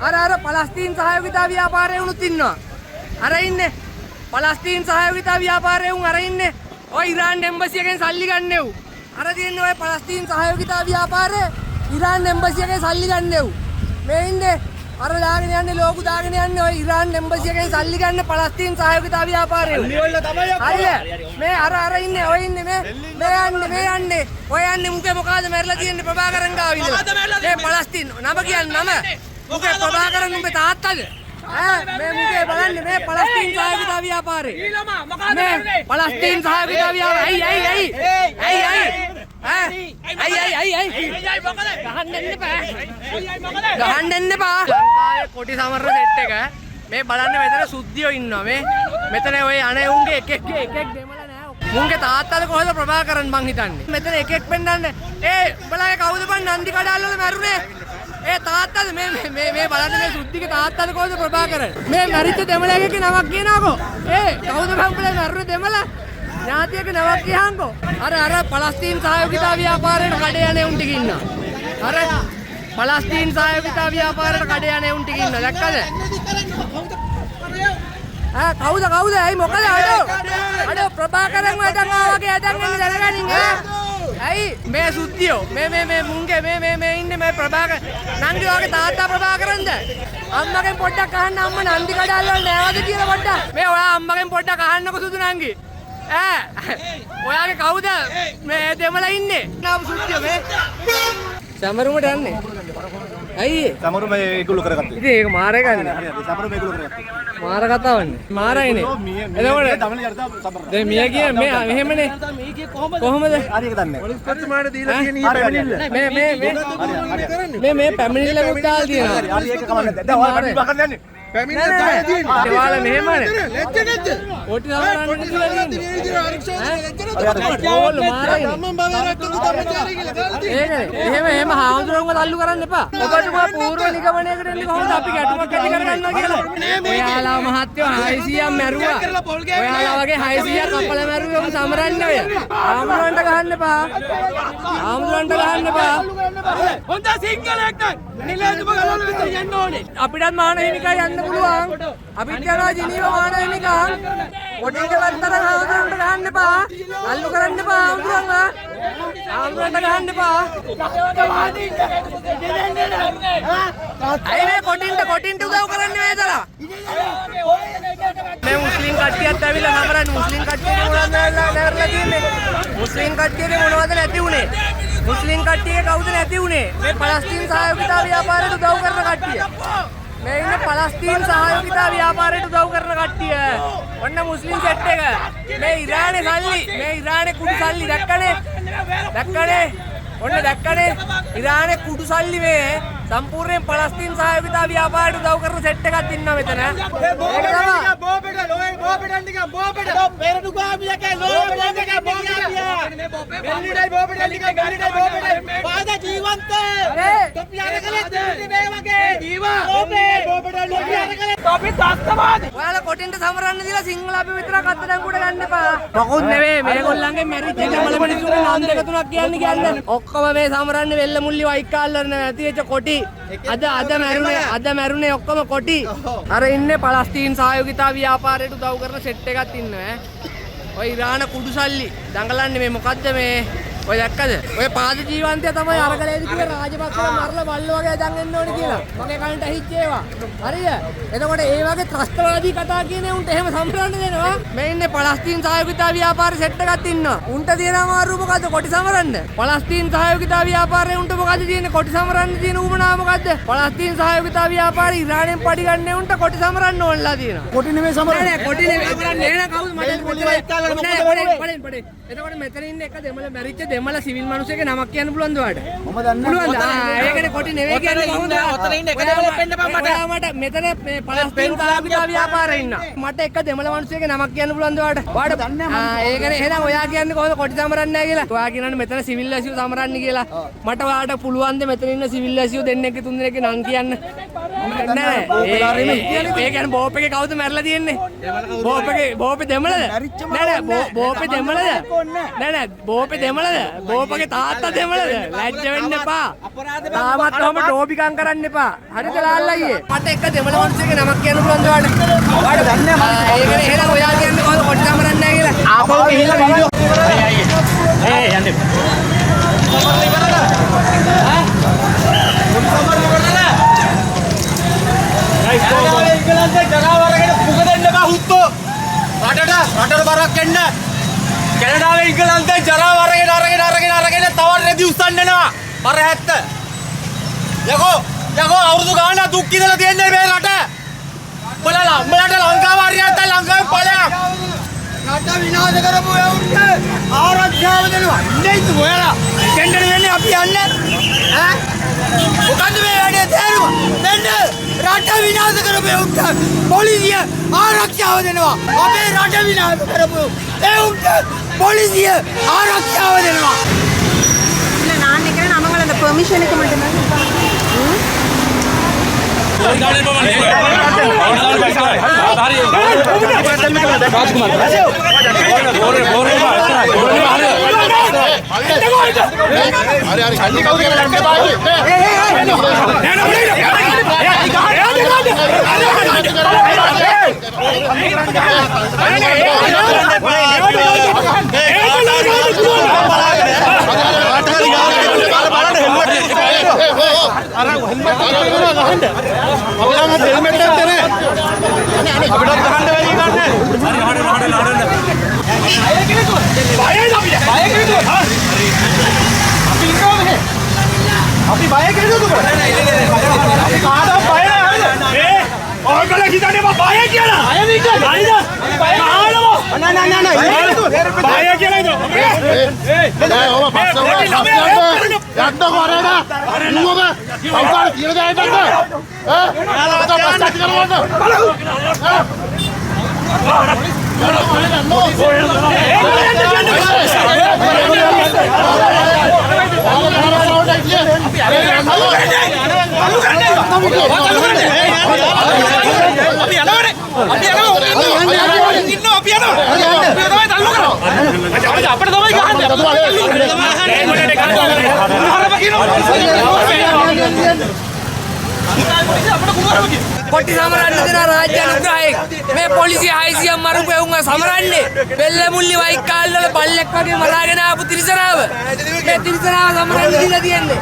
අර අර පලස්තීන් සහයෝගිතා ව්‍යාපාරයේ උනුත් ඉන්නවා. අර ඉන්නේ පලස්තීන් සහයෝගිතා ව්‍යාපාරයේ උන් අර ඉන්නේ. ඔය ඉරාන් එම්බසි එකෙන් සල්ලි ගන්න එව්. අර තියෙන්නේ ඔය පලස්තීන් සහයෝගිතා ව්‍යාපාරේ ඉරාන් එම්බසි එකෙන් සල්ලි ගන්න එව්. මේ ඉන්නේ අර දාගෙන යන්නේ ලෝකු දාගෙන යන්නේ ඔය ඉරාන් එම්බසි එකෙන් සල්ලි ගන්න පලස්තීන් සහයෝගිතා ව්‍යාපාරයේ. හරිද? මේ අර අර ඉන්නේ ඔය ඉන්නේ මේ මේ යන්නේ මේ යන්නේ ඔය යන්නේ මුගේ මොකාද මැරලා තියෙන්නේ ප්‍රභාකරන් ගාව ඉඳලා. මේ පලස්තීන් නම කියන්නේ නම. මුගේ ප්‍රභාකරන් උඹේ තාත්තද? ඈ මේ මුගේ බලන්න මේ පලස්තීන් සහයෝගිතා ව්‍යාපාරේ. මේ පලස්තීන් සහයෝගිතා ව්‍යාපාරේ. ඇයි ඇයි ඇයි ඇයි ඇයි ඈ ඇයි ඇයි ඇයි ඇයි ගහන්න එන්න එපා. ගහන්න එන්න එපා. ලංකාවේ කොටි සමරන සෙට් එක මේ බලන්න මෙතන සුද්ධියෝ ඉන්නවා මේ මෙතන ඔය අනේ උන්ගේ එක එක එක එක දෙමළ නෑ. මුන්ගේ තාත්තද කොහෙද ප්‍රභාකරන් මං හිතන්නේ. මෙතන එක එක පෙන්නන්නේ. ඒ උඹලාගේ කවුද බං නන්දි කඩාල් වල මැරුණේ? ඒ තාත්තද මේ මේ මේ බලන්න මේ සුද්ධිගේ තාත්තද කොහෙද ප්‍රභාකරන්? මේ මැරිච්ච දෙමළගෙගේ නමක් කියනකෝ. ඒ කවුද බං උඹලා මැරුණේ දෙමළ? ඥාතියක නමක් කියහන්කෝ. අර අර පලස්තීන් සහයෝගිතා ව්‍යාපාරයට කඩේ යන උන් ටික ඉන්නවා. අර පලස්තීන් සහයෝගිතා ව්‍යාපාරයට කඩේ යන උන් ටික ඉන්නවා. දැක්කද? ආ කවුද කවුද? ඇයි මොකද අඩෝ? අඩෝ ප්‍රභාකරන් වැදන් ආවා වගේ ඇදන් එන්න දැනගනින් ඈ. ඇයි මේ සුද්ධියෝ මේ මේ මේ මුන්ගේ මේ මේ මේ ඉන්නේ මේ ප්‍රභාකර නංගි වගේ තාත්තා ප්‍රභාකරන්ද? අම්මගෙන් පොඩ්ඩක් අහන්න අම්මා නන්දි කඩාල් වල නෑවද කියලා පොඩ්ඩක්. මේ ඔයා අම්මගෙන් පොඩ්ඩක් අහන්නකෝ සුදු නංගි. ඈ ඔයාගේ කවුද මේ දෙමළ ඉන්නේ? නාම සුද්ධියෝ මේ සමරුමට යන්නේ. ඇයි ඒ? සමරුම ඒගොල්ලෝ කරගත්තේ. ඉතින් ඒක මාර එකන්නේ. හරි හරි සමරුම ඒගොල්ලෝ කරගත්තේ. මාර කතාවන්නේ. මාරයිනේ. එතකොට දමන ජනතාව සමරනවා. දැන් මිය කිය මේ මෙහෙමනේ. කොහොමද? හරි ඒක දන්නේ නැහැ. පොලිස්පතිමාට දීලා තියෙන ඊ හරි, හරි, පැමිණිල්ල. මේ මේ මේ හරි හරි. මේ මේ පැමිණිල්ලකුත් දාලා තියෙනවා. හරි ඒක කමක් නැහැ. දැන් ඔයාලා පැමිණිල්ල කරන්න යන්නේ. පැමිණිල්ල දාලා තියෙන්නේ. ඔයාලා මෙහෙමනේ. ලැජ්ජ නැද්ද? කොටි සමරන්න කොටි කියලා සමරන තියෙන්නේ. මේ විදිහට ආරක්ෂාව දෙන්න ලැජ්ජ නැද්ද? ඕගොල්ලෝ මාරයිනේ. ධම්මං භවය රක්ඛන්තු ධම්මචාරී කියලා දාලා තියෙන්නේ. ඒකනේ. එහෙම එහෙම හාමුදුරුවන්ව තල්ලු කරන්න එපා. ඔබතුමා පූර්ව නිගමනයකට එන්නේ කොහොමද අපි ගැටුමක් ඇති කරගන්නවා කියලා? ඔයාලා මහත්තයෝ 600ක් මැරුවා. ඔයාලා වගේ 600ක් කපල මැරුවේ උන් සමරන්නේ ඔය. හාමුදුරුවන්ට ගහන්න එපා. හාමුදුරුවන්ට ගහන්න එපා. හොඳ සිංහලෙක් නම් නිලැඳුම ගලවලා විතර යන්න ඕනේ. අපිටත් මානව හිමිකම් යන්න පුළුවන්. අපිත් යනවා ජිනීවා මානව හිමිකම්. කොටින්ට වත්තර හාමුදුරුවන්ට ගහන්න එපා. අල්ලු කරන්න එපා හාමුදුරුවන්ව. හාමුදුරුවන්ට ගහන්න එපා. ඇයි මේ කොටින්ට කොටින්ට උදව් කරන්නේ මේ තරම්? මේ මුස්ලිම් කට්ටියත් ඇවිල්ලා නමරන්නේ. මුස්ලිම් කට්ටියගේ මොනවද නැරලා තියෙන්නේ? මුස්ලිම් කට්ටියගේ මොනවද නැති වුනේ? මුස්ලිම් කට්ටියගේ කවුද නැති වුනේ? මේ පලස්තීන් සහයෝගිතා ව්‍යාපාරයට උදව් කරන කට්ටිය. මේ ඉන්නේ පලස්තීන් සහයෝගිතා ව්‍යාපාරයට උදව් කරන කට්ටිය. ඔන්න මුස්ලිම් සෙට් එක. මේ ඉරානේ සල්ලි, මේ ඉරානේ කුඩු සල්ලි දැක්කනේ? දැක්කනේ? ඔන්න දැක්කනේ? ඉරානේ කුඩු සල්ලි මේ සම්පූර්ණයෙන් පලස්තීන් සහයෝගිතා ව්‍යාපාරයට උදව් කරන සෙට් එකක් ඉන්නවා මෙතන. ඒක තමයි. බෝපෙට ලෝය බෝපෙට ටික බෝපෙට පෙරටු ගාමියක ලෝය බෝපෙට බෝපෙට මෙල්ලිඩයි බෝපෙට ටික ගාලිඩයි බෝපෙට පාද ජීවන්ත තොපි අරගලේ තිබුණේ මේ වගේ ජීවා බෝපේ බෝපෙට ලෝය අරගලේ තොපි දස්තවාදී. ඔයාලා කොටින්ට සමරන්න දීලා සිංහල අපි විතරක් අත්අඩංගුවට ගන්න එපා. මොකුත් නෙවෙයි මේගොල්ලන්ගේ මැරිච්ච දෙමළ මිනිස්සුන්ගේ නම් දෙක තුනක් කියන්න කියන්න. ඔක්කොම මේ සමරන්නේ වෙල්ල මුල්ලි වයික්කාල් වල නැති වෙච්ච කොටි. අද අද මැරුණේ අද මැරුණේ ඔක්කොම කොටි. අර ඉන්නේ පලස්තීන් සහයෝගිතා ව්‍යාපාරයට උදව් කරන සෙට් එකක් ඉන්නවා ඈ. ඔය ඉරාන කුඩු සල්ලි දඟලන්නේ මේ මොකද්ද මේ ඔය දැක්කද? ඔය පාද ජීවන්තය තමයි අරගලේදී කිව්වේ රාජපක්ෂලා මරලා බල්ලෝ වගේ ඇදන් එන්න ඕනේ කියලා. මගේ කනට ඇහිච්ච ඒවා. හරිද? එතකොට ඒ වගේ ත්‍රස්තවාදී කතා කියන උන්ට එහෙම සමරන්න දෙනවා. මේ ඉන්නේ පලස්තීන් සහයෝගිතා ව්‍යාපාර සෙට් එකක් ඉන්නවා. උන්ට තියෙන අමාරුව මොකද්ද? කොටි සමරන්න. පලස්තීන් සහයෝගිතා ව්‍යාපාරේ උන්ට මොකද්ද තියෙන්නේ? කොටි සමරන්න තියෙන උවමනාව මොකද්ද? පලස්තීන් සහයෝගිතා ව්‍යාපාරේ ඉරානෙන් පඩි ගන්න උන්ට කොටි සමරන්න ඕනලා තියෙනවා. කොටි නෙමෙයි නෑ සමරන්නේ. නෑ කොටි නෙමෙයි. නෑ නෑ කවුද මට නෑ පඩෙන් පඩෙන් පඩෙන්. එතකොට මෙතන ඉන්න එක දෙමළ මැරිච්ච දෙමළ සිවිල් මිනිහෙක්ගේ නමක් කියන්න පුළුවන්ද ඔයාලට? මම දන්නේ පුළුවන්ද? ආ ඒකනේ කොටි නෙවෙයි කියන්නේ කොහොමද? ඔතන ඉන්න එක දෙමළෙක් වෙන්න බෑ මට. ඔයා මට මෙතන මේ පලස්තීන් සහයෝගිතා ව්‍යාපාරේ ඉන්න. මට එක දෙමළ මිනිහෙක්ගේ නමක් කියන්න පුළුවන්ද ඔයාලට? ඔයාට දන්නේ නෑ. ආ ඒකනේ එහෙනම් ඔයා කියන්නේ කොහොමද කොටි සමරන්නේ නැහැ කියලා? ඔයා කියනවනේ මෙතන සිවිල් වැසියෝ සමරන්නේ කියලා. මට ඔයාට පුළුවන්ද මෙතන ඉන්න සිවිල් වැසියෝ දෙන්නෙක්ගේ තුන් දෙනෙක්ගේ නම් කියන්න? නෑ ඒ කියන්නේ බෝප් එකේ කවුද මැරලා තියෙන්නේ? බෝප් එකේ බෝපේ දෙමළද? නෑ නෑ බෝපේ දෙමළද? නෑ නෑ බෝපේ දෙමළද? බෝපගේ තාත්තා දෙමළද? ලැජ්ජ වෙන්න එපා. තාමත් ඔහම ටෝපිකම් කරන්න එපා. හරිද ලාල් අයියේ? මට එක දෙමළ මිනිස්සෙක්ගේ නමක් කියන්න පුළුවන්ද ඔයාලට? ඔයාලට දන්නේ නැහැ. ඒකනේ එහෙනම් ඔයා කියන්නේ කොහොමද කොටි සමරන්නේ නැහැ කියලා? ආපහු ගිහිල්ලා වීඩියෝ ඒ යන්න. කැනඩාවේ එංගලන්තේ ජරාව අරගෙන පුක දෙන්න බා හුත්තෝ. රටට රටට බරක් එන්න. කැනඩාවේ එංගලන්තේ ජරාව අරගෙන අරගෙන අරගෙන අරගෙන තව රෙදි උස්සන්න එනවා. බර 70. යකෝ යකෝ අවුරුදු ගාණක් දුක් විඳලා තියෙන්නේ මේ රට. උඹලා උඹලාට ලංකාව හරියට ලංකාවෙන් ඵලයක්. රට විනාශ කරපු එවුන්ට ආරක්ෂාව දෙනවා. ඉන්නේ ඉතින් ඔයාලා දෙන්න වෙන්නේ අපි යන්නේ. ඈ මොකද්ද මේ වැඩේ තේරුම? දෙන්න රට විනාශ කරපු එවුන්ට පොලිසිය ආරක්ෂාව දෙනවා. අපේ රට විනාශ කරපු එවුන්ට පොලිසිය ආරක්ෂාව දෙනවා. இல்ல நான் நினைக்கிறேன் அவங்கள அந்த பெர்மிஷனுக்கு மட்டும்தான். කොටි සමරන්න දෙන රාජ්‍ය අනුග්‍රහයෙන් මේ පොලිසිය 600ක් මරපු එවුන් සමරන්නේ බෙල්ලමුල්ලි වයිකාල් වල බල්ලෙක් වගේ මරාගෙන ආපු තිරිසනාව. මේ තිරිසනාව සමරන්න දීලා තියෙන්නේ.